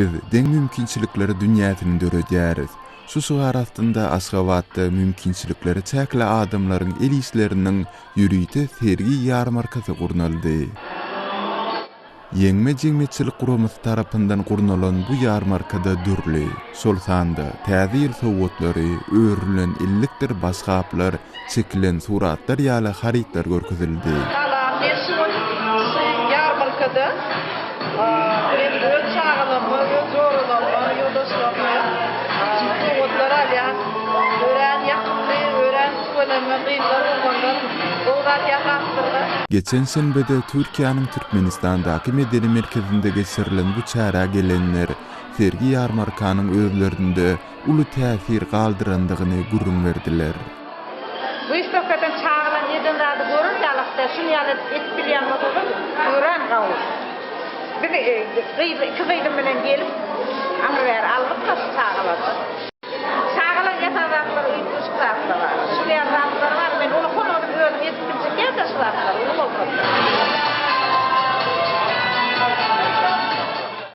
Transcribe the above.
Biz deň mümkinçilikler dünýäsini döredýäris. Şu şygar astynda Aşgabatda mümkinçilikleri çäkli adamlaryň el işleriniň ýörite sergi-ýarmarkasy gurnaldy. Ýeňme jemgyýetçilik guramasy tarapyndan gurnalan bu ýarmarkada dürli, şol sanda Täze ýyl sowgatlary, örülen ellikdir başgaplar, çekilen suratlar ýaly harytlar görkezildi. Salam, men şu gün şu ýarmarkada men öz çagalaryma, öz joralaryma, ýoldaşlaryma sowgatlar alýan. Örän ýakymly, örän tüweleme gyzlar, oglanlar gowy zat ýasapdyrlar. Geçen şenbede Türkiýäniň Türkmenistandaky medeni merkezinde geçirilen bu çärä gelenler sergi-ýarmarkanyň özlerinde uly täsir galdyrandygyny gürrüň berdiler. Wystawkadan çagalan eden zady görer ýalakda şuny ýaly edip edip bilýän bolsalar örän gawy. Biz gyz iki gyzym bilen gelip aňry bäri aldyk-da şu çagalardan. Çagalar ýasan zatlary üýtgeşik zatlar bar. Şuny ýaly zatlar bar men uly hol özüm edip biljek ýa-da şu zatlary.